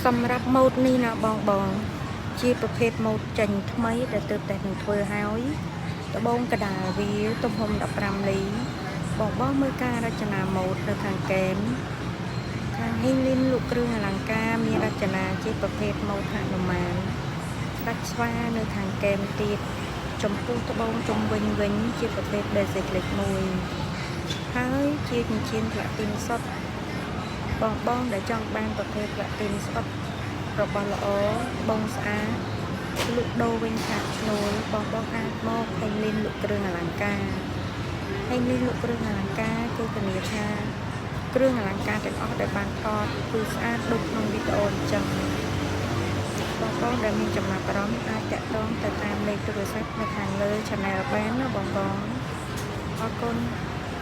សម្រាប់ម៉ូតនេះណាបងបង ជាប្រភេទម៉ូតចេញថ្មីដែលទើបតែនឹងធ្វើហើយត្បូងកដាលវាទំហំ15លីបងបងមើលការរចនាម៉ូតនៅខាងកែមខាងហេងលីនលក់គ្រឿងអលង្ការមានរចនាជាប្រភេទម៉ូតហនុមានស្ដេចស្វានៅខាងកែមទៀតចំពោះត្បូងជុំវិញវិញជាប្រភេទ basic លេខ1ហើយជាចិញ្ចៀនផ្លាទីនសុទ្ធបងបងដែលចង់បានប្រភេទផ្លាទីនស្អុតរបស់ល្អបងស្អាតលក់ដូរវិញខាតឈ្នួលបងបងអាចមកហេងលីនលក់គ្រឿងអលង្ការហេងលីនលក់គ្រឿងអលង្ការគឺធានាថាគ្រឿងអលង្ការទាំងអស់ដែលបានថតគឺស្អាតដូចក្នុងវីដេអូអញ្ចឹងបងបងដែលមានចំណាប់អារម្មណ៍អាចតាក់ទងទៅតាមលេខទូរស័ព្ទនៅខាងលើ Channel បានណាបងបងអរគុណ។